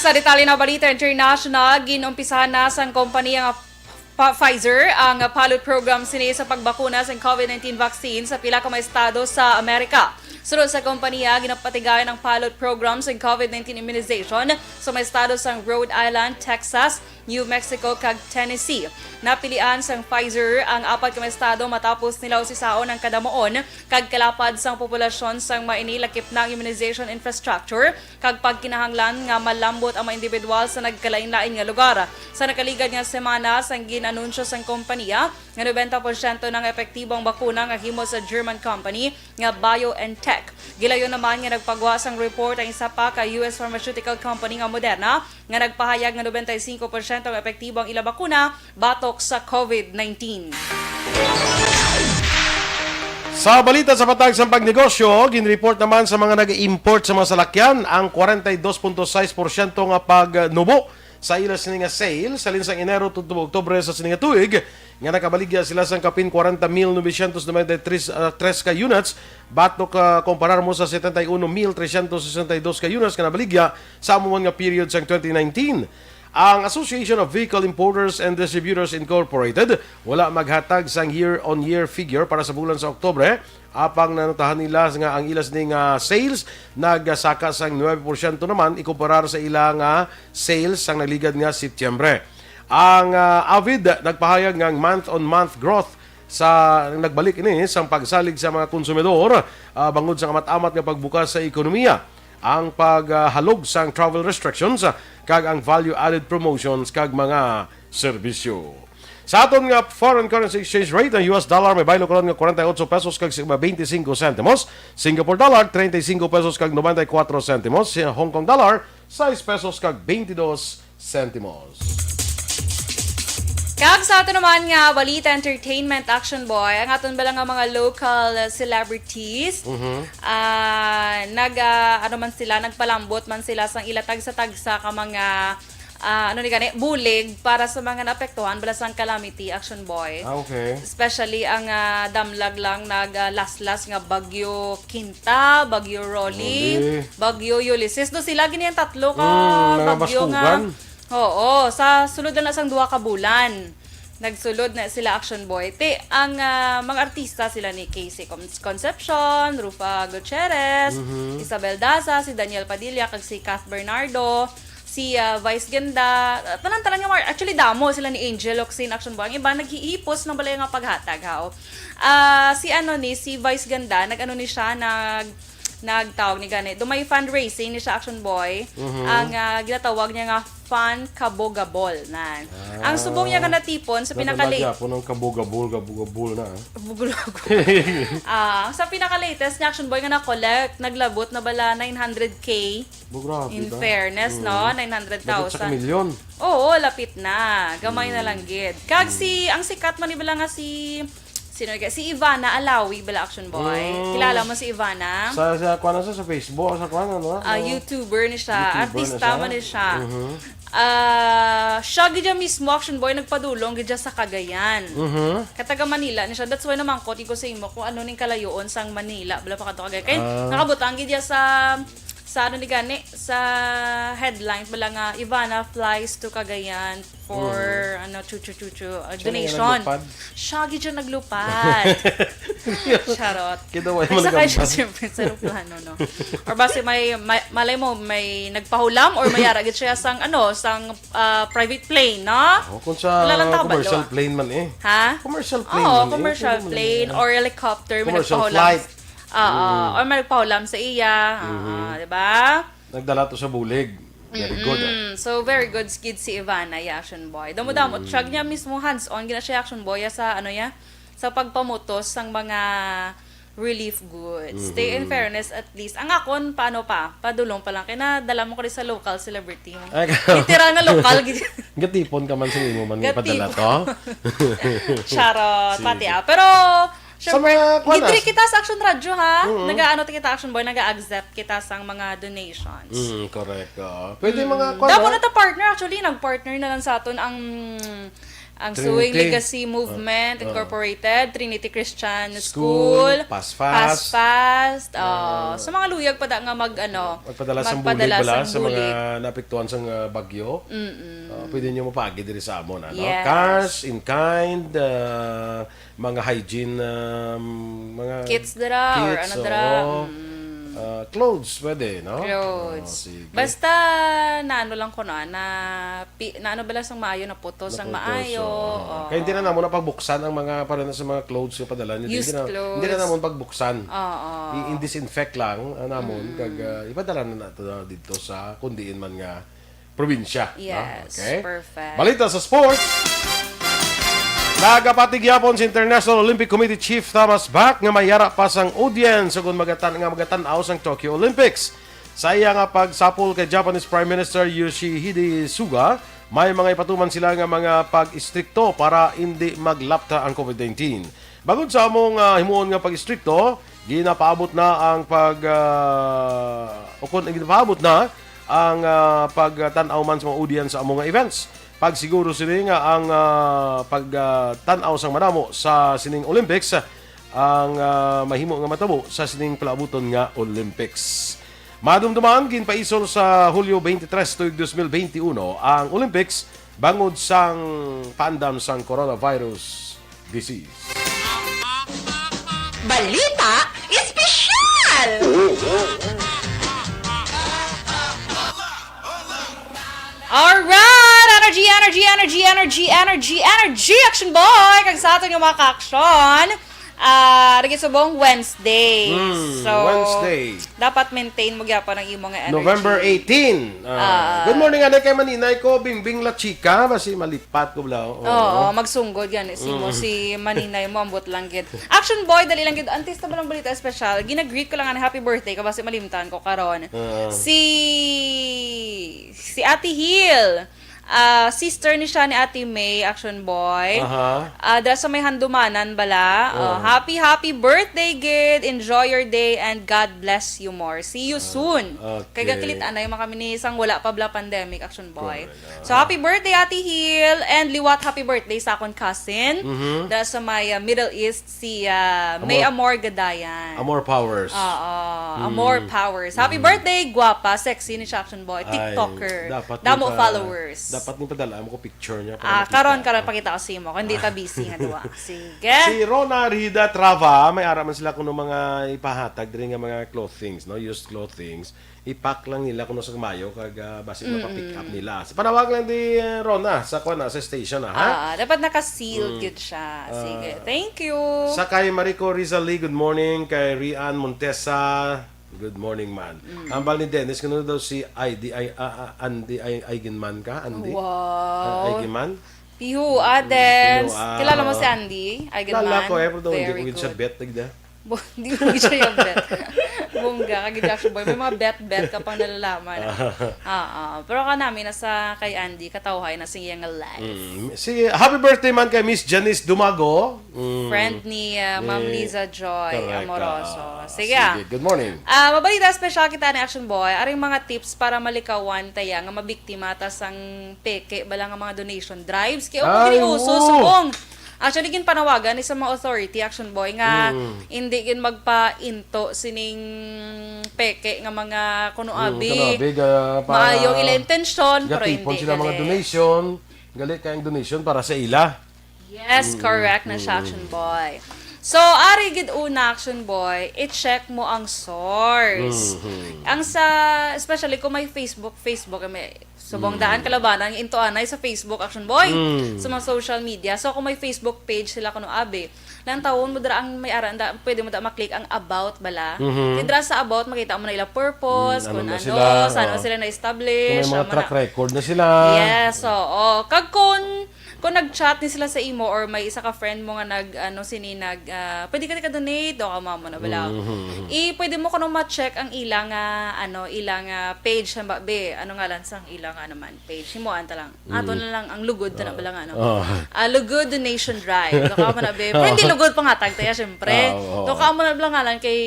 Sa detalye na balita international, ginumpisahan na sang kompanya nga pa-, Pfizer ang pilot program sini sa pagbakuna sang COVID nineteen vaccine sa pila ka mga estado sa Amerika. Sunod sa kompanya, ginapatigayon ang pilot program sang COVID nineteen immunization sa mga estado sang Rhode Island, Texas, New Mexico, kag Tennessee. Napilian sang Pfizer ang apat ka mga estado matapos nila usisaon ang kadamuon kag kalapad sang populasyon sang maini lakip na ang immunization infrastructure kag pagkinahanglan nga malambot ang mga individual sa nagkalain-lain nga lugar. Sa nakaligad nga semana, sang gin-anunsyo sang kompanya nga nobenta porsyento na nga epektibo ang bakuna nga himo sa German company nga BioNTech. Gilayon naman nga nagpagwa sang report ang isa pa ka U S pharmaceutical company nga Moderna, nga nagpahayag nga nobenta y cinco porsyento nga epektibo ang ila bakuna batok sa COVID nineteen. Sa balita sa patag sang pagnegosyo, ginreport naman sa mga nag-import sa mga salakyan ang kwarenta y dos punto sais porsyento nga pagnubo sa ila sini nga sales halin sang Enero tubtob Oktubre sa sini nga tuig, nga nakabaligya sila sang kapin kwarenta mil novecientos noventa y tres, ah, tres ka units, batok, ah, kumparar mo sa setenta y uno mil trescientos sesenta y dos ka units nga nabaligya sa amo man nga period sang twenty nineteen. Ang Association of Vehicle Importers and Distributors Incorporated wala maghatag sang year-on-year figure para sa bulan sa Oktubre, apang nanutahan nila nga ang ila sini nga sales nagasaka sang nuebe porsyento naman ikumparar sa ila nga sales sang nagligad nga Setyembre. Ang, ah, Avid nagpahayag nga ang month-on-month growth sa nagbalik ini sang pagsalig sa mga konsumidor, ah, bangod sa amat-amat nga pagbukas sa ekonomiya, ang paghalog sang travel restrictions, ah, kag ang value-added promotions kag mga serbisyo. Sa aton nga foreign currency exchange rate, ang U S dollar may baylo karon nga kwarenta y ocho pesos kag si-, twenty-five centimos, Singapore dollar, treinta y cinco pesos kag noventa y cuatro centimos, si Hong Kong dollar, sais pesos kag twenty-dos centimos. Kag sa ato naman nga balita, entertainment, Action Boy, ang aton bala nga mga local, uh, celebrities, Mhm. ah, nag, ah, ano man sila, nagpalambot man sila sang ila tagsa-tagsa ka mga, ah, ano ni gani, bulig para sa mga naapektuhan bala sang calamity, Action Boy. Ah, okay. Especially ang, ah, damlag lang nag, ah, laslas nga Bagyo Quinta, Bagyo Rolly, Rolly. Bagyo Ulysses. Do sila gini ang tatlo ka Mm, mga bagyo nga baskugan. Oo, sa sulod lang na sang duha ka bulan, nagsulod na sila, Action Boy. Ti, ang, ah, mga artista sila ni Casey Con-, Concepcion, Rufa Gutierrez, Mhm. Isabel Daza, si Daniel Padilla, kag si Kath Bernardo, si, ah, Vice Ganda, ah, tanan-tanan nga mar-, actually, damo sila ni Angel Locsin, Action Boy. Ang iba, naghihipos ng balay nga paghatag, ha, o. Ah, si ano ni, si Vice Ganda, nag-ano ni siya, nag-, nagtawag ni gani. Do may fundraising ni siya, Action Boy. Mhm. Ang, ah, ginatawag niya nga Fun Kabogabol, nan. Ah. Ang subong niya nga natipon sa Nadala pinakali-, niya po ng kabogabol, kabogabol na, ah. Kabogabol. Ah, sa pinaka-latest niya, Action Boy, nga na-collect, naglabot na bala nine hundred K. Bo, grabe In ba? fairness, Mm. no? Nine hundred thousand. Lapit sa kamilyon. Oo, lapit na. Gamay na Mm. lang gid. Kag Mm. si, ang sikat man ni bala nga si, sino ka? Si Ivana Alawi bala, Action Boy. Mm. Kilala mo si Ivana? Sa, sa, kuwan na siya, sa Facebook, sa kuwan, ano, Ah, no? YouTuber ni siya. YouTuber na Artista siya. man ni siya. Mhm. Ah, siya gid siya mismo, Action Boy, nagpadulong gid siya sa Cagayan. Mhm. Kataga Manila ni siya. That's why namangkot ko sa imo kung ano ning kalayoon sang Manila, bala pa kadto Cagayan. Kay Ah. nakabutang gid siya sa, sa ano ni gani, sa headline bala nga, "Ivana flies to Cagayan for, Mhm. ano, chuchu chuchu, uh, Siya na yung donation." naglupad? Siya gid siya naglupad. Charot. Kidaway mo Nagsakay siya nagambag. siyempre sa eroplano, no? Or basi may, may, malay mo, may nagpahulam or may ara gid siya sang, ano, sang, ah, private plane, no? Oh, kung sa Wala lang tao commercial balo, ah. plane man eh. Ha? Commercial plane Oo, man eh. commercial Hindi naman plane eh. or helicopter, may Commercial nagpahulam. flight. Oo, Mm. or may nagpahulam sa iya. Oo, Mhm. di ba? Nagdala to sa bulig. Very good, ah. Mm-mm. So, very good gid si Ivana, yeah, Action Boy. Damo-damo, Mm. siya niya mismo hands-on, gina siya, Action Boy, sa, ano, ya, sa pagpamutos sang mga relief goods. Stay in Mhm. fairness, at least. Ang akon, paano pa? Padulong pa lang. Kaya nadala mo ko rin sa local celebrity mo. Ay, Literal na lokal, gid. Gatipon ka man sa imo man, Gatipon. ipadala to? Charot, Sige. pati ah. Pero, Sa syempre, mga, kuwan na. gidri kita sa Action Radio, ha? Mm. Nag-aano ta kita, Action Boy, nag-accept kita sang mga donations. Mm, correct, oo. Pwede Mm. mga, kuwan Damo na. na ta partner, actually, nag-partner na lang sa aton ang, Ang Sewing Trinity. Legacy Movement Oo. Incorporated, Trinity Christian School, School, Fast Fast. Fast Fast. Oh, Ah. sa mga luyag pa da nga mag, ano, Magpadala sang magpadala bulig bala sang sa mga bulig. Naapektuhan sang, ah, bagyo. Mm-mm. Ah, pwede nyo mapaagi diri sa amon, ano? Yes. Cash in kind, ah, mga hygiene, um, mga Kits dira or kits, ano dira. oo. Mm. Ah, clothes, pwede, no? Clothes. Oh, sige. Basta na ano lang ko, no, na pi-, na ano bala sang maayo, naputos ang Naputos, maayo, oo. Oo. Kaya hindi na namon na pagbuksan ang mga, para na sa mga clothes nga padala niyo. Used Hindi na, clothes. Hindi na namon pagbuksan. Oo. I-, i-disinfect lang, ah, namon, Mm. kag, ah, ipadala na nato dito sa kung diin man nga probinsya, no? Yes, Okay? perfect. Balita sa sports. Nagapati gyapon si International Olympic Committee Chief Thomas Bach nga may yara pa sang audience kung magatan-, nga magatan-aw sang Tokyo Olympics. Sa iya nga pagsapol kay Japanese Prime Minister Yoshihide Suga, may mga ipatuman sila nga mga pag-istrikto para indi maglapta ang covid nineteen. Bangod sa among, ah, himuon nga pag-istrikto, ginapaabot na ang pag, ah, o kun ginapaabot na ang, ah, pagtan-aw man sa mga audience sa among nga events. Pagsiguro sini nga ang, ah, pag, ah, tan-aw sang madamo sa sining Olympics ang, ah, mahimo nga matabo sa sining palaabuton nga Olympics. Madumduman, ginpaisol sa Hulyo twenty-three tuig twenty twenty-one ang Olympics bangod sang paandam sang coronavirus disease. Balita Espesyal! Alright! Energy, energy, energy, energy, energy, energy, Action Boy! Kag sa aton nga mga ka-action, ah, lagi subong Wednesday. Mm, So, Wednesday. dapat maintain mo gyapon ang imo nga energy. November eighteen. Ah, Ah. good morning, anay kay maninay ko, Bingbing La Chica. Basi malipat ko bala. Oo, Oo. magsunggod gani si mo, Mm. si maninay mo, ambot lang gid. Action Boy, dali lang gid. Artista ba lang balita espesyal? Gina-greet ko lang ang happy birthday ko, basi malimtan ko karon. Oo. Si, si Ate Hil. Ah, sister ni siya ni Ate May, Action Boy. Aha. Ah, dira sa may Handumanan bala. Oh, Oh. happy, happy birthday, gid. Enjoy your day and God bless you more. See you Ah, soon. Kay okay. gakilit anay man kami ni sang wala pa bala pandemic, Action Boy. Correct, ah. So, happy birthday, Ate Hil. And liwat happy birthday sa akon cousin. Mhm. Dira sa may, ah, Middle East, si, ah, May Amor. Amor Gadayan. Amor Powers. Oo, Mm. Amor Powers. Happy Mm. birthday, gwapa, sexy ni siya, Action Boy. Ay, TikToker. dapat Damo ni pa-, followers. dapat ni padala mo ko picture niya para Ah, makita. karon, karon pakita ko sa imo. Kung di ta busy nga duwa. Sige. Si Rona Rida Trava, may ara man sila kuno mga ipahatag diri nga mga clothings, no? Used clothings. I-pack lang nila kuno sa mayo kag, ah, basi Mm-mm. mapapick up nila. Sa panawag lang di, eh, Rona, sa kuwan na, sa station na, ha? Ah, dapat naka-sealed Mm. gyud siya. Sige, Ah, thank you. Sa kay Marico Rizali, good morning. Kay Rian Montesa, good morning, man. Mm. Ambal ni Dennis, kuno daw si I D, ay, ah, ah, Andy, ay, Eigenman ka, Andy? Wow. Ah, Eigenman? Pihu, ah, Mm, Dens. Pihu, ah. Kilala mo si Andy? Eigenman? Kilala ko, eh, pero daw hindi Very ko gid siya good. bet, nagda. Bo-, di ko siya yung bet. Bongga, kag Joshua Boy. May mga bet-bet ka pang nalalaman. Ah, ah. Pero ka namin, nasa kay Andy, katawhay na siya nga life. Mm. Si, happy birthday man kay Miss Janice Dumago. Mm. Friend ni, ah, Ma'am Ni-, Liza Joy correct, Amoroso. ah, Sige, sige. ah. Good morning. Ah, mabalita special kita ni Action Boy. Aring mga tips para malikawan taya nga mabiktima ta sang peke bala nga mga donation drives. Kaya Ay, ako gini uso, oo. subong. Actually, ginpanawagan ni sa mga authority, Action Boy, nga Mm. hindi gid magpainto sining peke nga mga kuno Mm, abi. kuno abi, ga-, para Maayong ila intensyon, pero gatipon hindi sila mga gali. donation. Gali kay ang donation para sa ila. Yes, Mm, correct na siya, mm. Action Boy. So, ari gid una, Action Boy, i-check mo ang source. Mm-hmm. Ang sa, especially kung may Facebook, Facebook, may subong Mm. daan kalabanan, yung intuanay sa Facebook, Action Boy, Mm. sa mga social media. So, kung may Facebook page sila, kuno abi, lang tawon mo dira ang may ara, anda, pwede mo da maklik ang about bala. Mm-hmm. Kaya dira sa about, makita mo na ila purpose, Mm, ano kung na ano, sila, saan oh. sila na-establish, Kung may mga ano track na. record na sila. Yes, oo. Kag kung, kung nag-chat ni sila sa imo or may isa ka friend mo nga nag, ano, sini nag, ah, pwede ka ka-donate, o kamo mo na bala. Mm-hmm. I, pwede mo kuno ma-check ang ilang, ah, ano, ilang, ah, page, hamba, be, ano ngalan sang ilang, ano man, page. Himuan ta lang. Ato Mm. na lang ang lugod, ta na Ah. bala nga, no? Ah. Ah, lugod donation drive. No, kamo na, be. Pero hindi Ah. lugod pangatag tayo, syempre. Ah, oo. No, kamo na bala ngalan kay,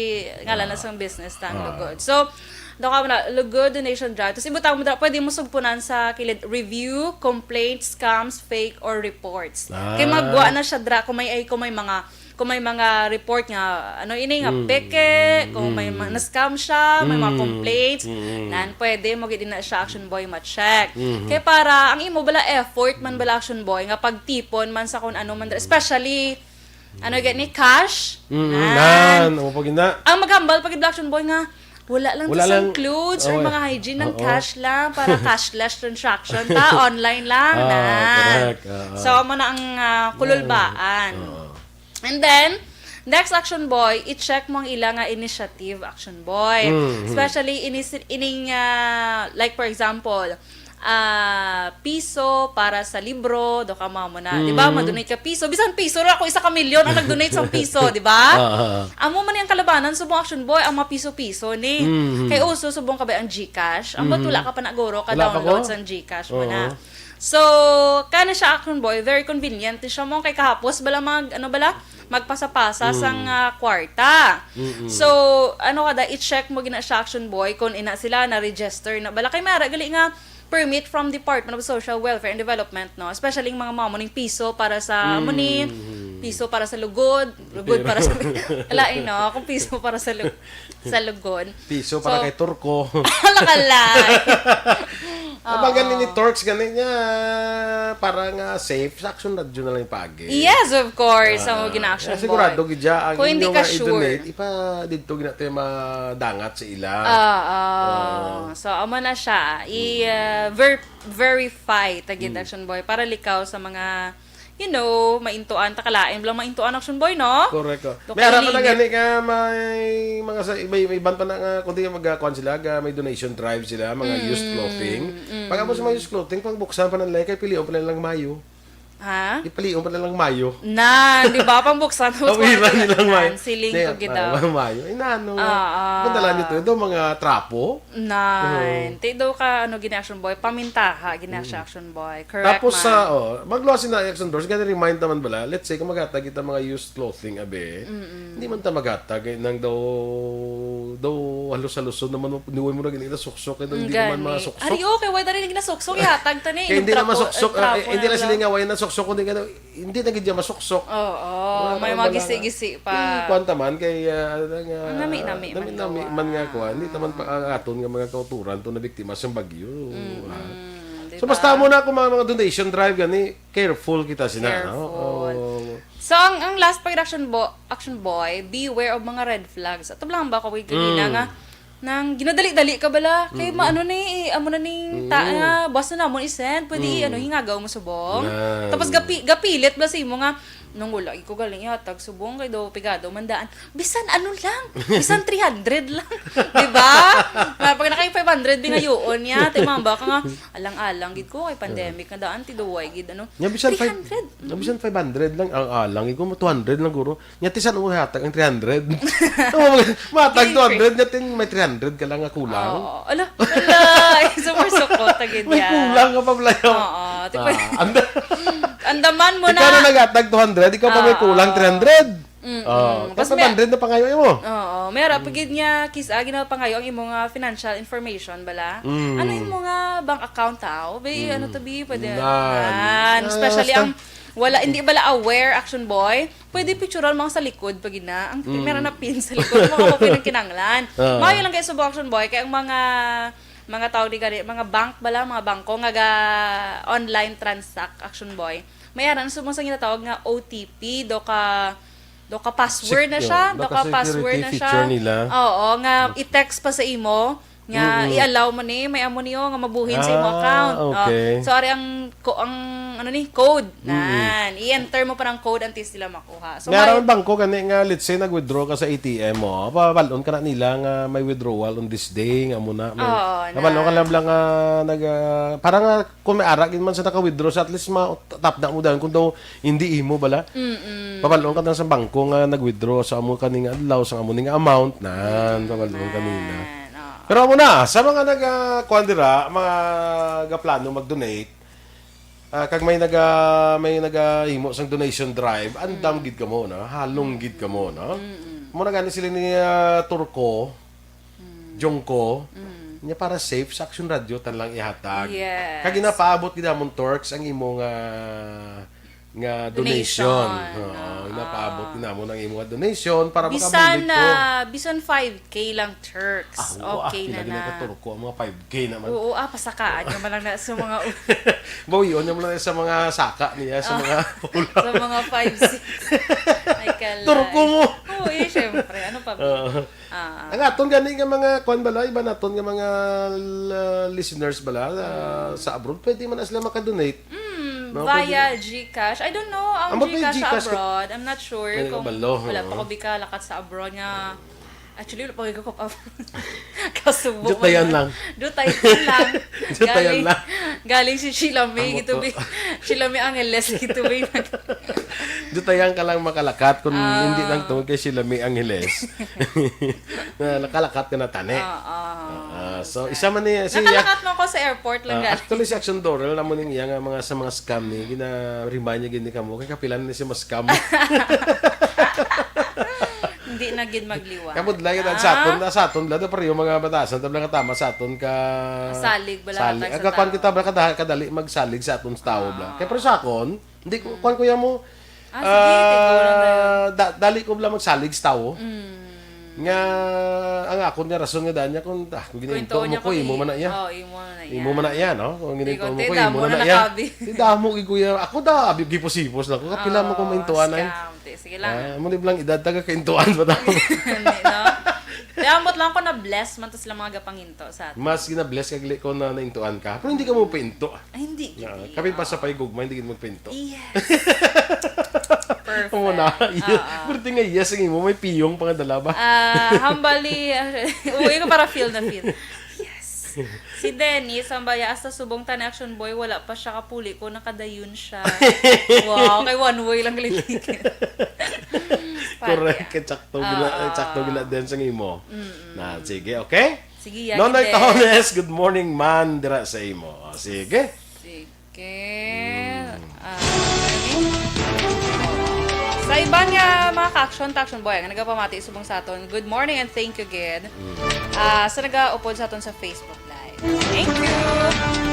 ngalan na Ah. sang business ta ang Ah. lugod. So, Daw ka mo na, lugod, donation drive. Tapos ibutang mo dira, pwede mo sugpunan sa kilid, review, complaints, scams, fake, or reports. Kay Ah. magwa na siya dira kung may, ay, kung may mga, kung may mga report nga, ano ini, nga Mm. peke, kung may Mm. mga na-scam siya, may mga Mm. complaints, Mm. nan pwede mo gid na siya, Action Boy, ma-check. Mm-hmm. Kay para, ang imo bala effort man bala, Action Boy, nga pagtipon man sa kung ano man dira, especially, ano gani, cash, Mm, nan. nan, o, pag ina. Ang maghambal pa gid, Action Boy, nga, wala lang Wala to sa lang. Clothes or Oh, mga hygiene, ng oo. Cash lang, para cashless transaction ta, online lang, Ah, nan. Correct. Ah, ah. So, amo na ang, ah, kululbaan. Oo. And then, next, Action Boy, i-check mo ang ila nga initiative, Action Boy. Mm, mm. Especially, inis-, ining, ah, like, for example, ah, piso para sa libro, daw ka mo na. Di ba? Mm. Ma-donate ka piso. Bisan piso ra, kung isa ka milyon ang nag-donate sa piso, di ba? Ah, ah, ah. Amo man ang kalabanan subong, Action Boy, ang mga piso-piso ni. Mm. Kay uso subong ka ba ang GCash? Ang ba't Mm. wala ka pa na guro ka Wala pa download ko? Sa GCash mo na? Oo. So, kana siya, Action Boy, very convenient ni siya mo. Kay kahapos bala mag, ano bala? Magpasa-pasa Mm. sang, ah, kwarta. Mm-mm. So, ano ka da, i-check mo gina siya, Action Boy, kung ina sila na-register na bala. Kay may ara gali nga permit from Department of Social Welfare and Development, no? Especially yung mga mamo ning piso para sa Mm. amo ni, piso para sa lugod, lugod Pero para sa, alain, no? Kung piso para sa lug-, sa lugod. Piso So, para kay Turko. Lakalay. Ang Oo. Gani ni Turks, gani niya, para nga safe, sa Action Radyo na lang pagi. Yes, of course. Ah, Ang gina-Action eh, sigurado, Boy. Gidya, ang Kung hindi inyo ka nga sure. I-donate, ipa didto gina tayo madangat sa ila. Ah, ah. Oo. So, amo na siya. I, Mm. uh, ver-, verify, tagid Mm. Action Boy, para likaw sa mga, you know, maintuan, takalain lang maintuan, Action Boy, no? Correct, oh. Doktor May harap pa na Lingit. Gani ka, may mga sa, may, may iban pa na nga, kundi magkakuan sila, ga, may donation drive sila, mga used Mm, clothing. Mm. Pag amo sa mga used clothing, pang buksan pa na nila, kay pilion pa na lang mayo. Ha? Ipalion pa na lang mayo. Na, di ba? Pambuksan mo Ang sa iba mga nilang mayo. Siling Di, ko gid daw. Ma-, mayo. Inano nga. Ah, ah. Madala nito, ito, mga trapo. Nine. Oo. Ti daw ka, ano, gini Action Boy? Pamintaha, gini Mm. Action Boy. Correct, Tapos ma'am. Sa, oh, magluwas na Action Boy, gani remind naman bala, let's say, kung maghatag kita mga used clothing, abe, Mm-mm. hindi man ta maghatag, eh, nang daw, daw halos-haluson naman, di mo na ganila suksok, eh, daw hindi Gani. Naman mga suksok. Ari, okay, why dari na ginasuksok? Ihatag ta ni, Kaya hindi na trapo, masuksok, eh, ah, eh, trapo hindi na na sila bala. Nga, why na suksok, kundi nga, hindi na gid siya masuksok. Oo, Wala may na mga bala. Gisi-gisi pa. Eh, kuwan ta man, kay, ah, ano nga, Ang nami-nami man nami-nami daw, man nga, ah. Kuwan, hindi ta man pa, ang aton nga mga kauturan to na biktima sa bagyo, Mm-mm, ah. Di So, ba? Basta mo na kung mga, mga donation drive, gani, careful kita sina, no? Careful. Oo. So, ang, ang last pa gid Action Bo-, Action Boy, beware of mga red flags. Ato lang ba ko ganina Mm. nga, nang ginadali-dali ka bala, kay Mm. maano ni, eh, amo na ning ta-, Mm. nga, basta namon i-send, pwede, Mm. ano, hingagaw mo subong. Yan. Tapos gapi-, gapilit ba sa imo nga, nung wala, ikaw galing ihatag subong, kay daw pigado man daan. Bisan ano lang, bisan three hundred lang. Di ba? Na, pag naka five hundred, bingayoon niya, timamba ka nga, alang-alang, gid ko, kay pandemic nga daan, tiduway, gid, ano, Nga bisan five, three hundred. Nga bisan five hundred lang, ang alang, ikaw mo two hundred lang, guro. Nya, ti san-o hatag ang three hundred? Oo, matag Giving two hundred, nya, tin, may three hundred ka lang nga kulang. Oo. Ala, ala, ay, super sukot, tagid May yan. Kulang ka pa, Blayo. Oo, ti-, Ah, anda-, Andaman mo Ikaw na. Na naghatag two hundred, ikaw pa may Oo. Kulang three hundred. Mm-mm. Oh, Tapos kaya may five hundred na pangayo mo. Oo, may ara pa gid nga kis-a ginapangayo ang imo nga financial information bala. Mm. Ano imo nga bank account, ha? O, be, Mm. ano to, be? Pwede Nan. Nan. Ah, Especially basta ang wala, hindi bala aware, Action Boy. Pwede picturean mo ang sa likod pag ina. Ang Mm. meron na pin sa likod mo, ako pinagkinanglan. Ah. Maayo lang kayo sa Action Boy, kay ang mga, mga tao di gani, mga bank bala, mga bangko nga ga online transact, Action Boy. May aran subong sa ginatawag nga O T P, do ka, do ka password na Sec-, siya, do do ka ka security password na siya. Feature nila. Oo, nga Mm. i-text pa sa imo, nga Mm-mm. i-allow mo ni, may amo niyo nga mabuhin sa imo Ah, account. Oh, okay. So, ari ang, ko-, ang, ano ni, code. Mm-mm. Nan, i-enter mo pa ng code antes nila makuha. So, May may aram bangko gani nga, let's say, nag-withdraw ka sa A T M mo, pabalon ka na nila nga may withdrawal on this day, nga amo na. May, Oo, pabalon ka na. Lang lang nga, nag, ah, para nga, kung may ara gid man sa naka-withdraw, sa at least ma-, tap na mo dahil kung daw hindi imo bala. Mm-mm. Pabalon ka na sa bangko nga nag-withdraw sa amo kaning adlaw, sa amo ning amount, nan, pabalon ka nila. Nan, oo. Pero amo na, sa mga nag, ah, kuwan dira, mga gaplano mag-donate, ah, kag may naga-, may nagahimo sang donation drive, andam Mm. gid kamo, no? Halong gid kamo, no? Mm-mm. Amo na gani sila ni, ah, Turco. Mm. Jungko, Mm. nya para safe sa Action Radio tan lang ihatag. Yes. Kag ginapaabot gid namon, Torx, ang imo nga nga donation. Donation. Oo, Ah. ginapaabot gid namon ang imo nga donation para Bisan makabulig ko. na, bisan five K lang, Turks. Ah, oo, ah, Okay na pila gid na. Ka Turko ang mga five K naman. Oo, ah, pasakaan nyo man lang na sa mga... Bawion niya mo lang sa mga saka niya, sa Ah. mga pula. Sa mga five, six. Ay, kalay. Turko mo. Oo, eh, syempre. Ano pa ba? Oo. Ah. Ang aton gani nga mga kwan bala, iba naton nga mga l- listeners bala ah, sa abroad, pwede man na sila makadonate. Mm, No, via GCash. I don't know ang Ambot may GCash, sa GCash ka- abroad. I'm not sure May kung kabalo, wala oo. pa ko bika lakat sa abroad nga... Actually, wala pa ko kap-, kasubo. Dutayan lang. Dutayan lang. Dutayan galing, lang. galing si Sheila May, Ambot gito to. Bi. Sheila May Angeles, gito Bi. Dutayan ka lang makalakat kung Ah. hindi lang tungod kay Sheila May Angeles. Na nakalakat ka na tani. Oo. Ah, so, isa man ni, si Nakalakat mo ko sa airport lang Ah, galing. Actually, si Action Dorel, alam mo ning iya nga mga sa mga scam ni, gina-remind niya gini kamo, kay kapila na siya ma-scam. Hindi na gid magliwa. Kamudlay Ah. sa aton, sa aton, lalo pareho mga batasan, tabla nga tama sa aton ka... Salig, bala, Salig. hatag sa Ang kakuan tao. kita, bala, kada, kadali magsalig sa aton sa tao, bala. Ah. Kaya pero sa akon, hindi ko, kuan ko yan mo, Ah, sige, tigo lang tayo. ah, da- dali ko bala magsalig sa tao. Mm. Nga, ang akon nga rason nga daan niya, kung, ah, kung gininto Kwento mo niya ko, imo kami. man na iya. Oh, imo na iya. Imo man na iya, no? Kung gininto Tigo, mo te, ko, damo imo na na na iya. nakabi. Ti damo, gid ko iya. Ako da, abi, gipusipos lang ko. Kapila mo kung Oh, maintuan ay. Scam. Te, sige lang. Ah, mo ni blang edad, taga kaintuan pa daw. Hindi, no? Kaya ambot lang ko na-bless man to sila mga gapanginto sa atin. Mas gina-bless kag li ko na naintuan ka. Pero hindi ka mo painto. Ay, hindi. Ah, Hindi, kami pa ah. sa paigugma, hindi gid magpainto. Yes. Perfect. Amo na. Yes. Ah, ah. Pero tingnan, yes, ang imo, may piyong pa nga dala ba? Ah, hambali, uwi ko para feel na feel. Yes. Si Dennis, hambali, hasta subong tani Action Boy, wala pa siya kapuli ko, nakadayon siya. Wow, kay one way lang liligid. Correct. Kay sakto gila, Ah, ah. sakto gila din sa imo. Na, sige, okay? Sige, yan. Nonoy Ate. Tahones, good morning man dira sa imo. O, sige. Sige. Ah, okay. Sa iban nga mga ka-action, ta-action boy, nga nagapamati subong sa aton, good morning and thank you, gid. Ah, sa nagaupod sa aton sa Facebook Live. Thank you.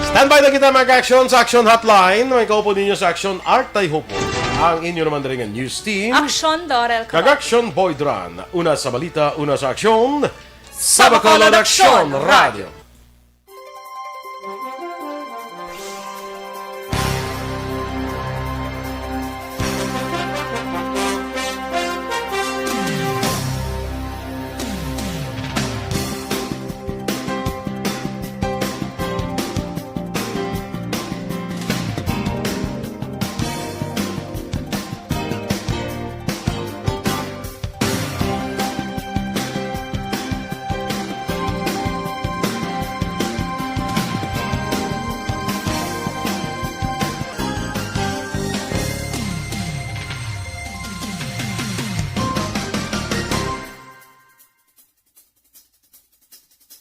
Standby na kita, mga ka-action, sa Action Hotline. May kaupod ninyo sa Action, Art Tayhupon. Ang inyo naman rin nga news team. Action, Dorel. Kag Action Boy Dran. Una sa balita, una sa aksyon. Sa Bacolod Action Radio.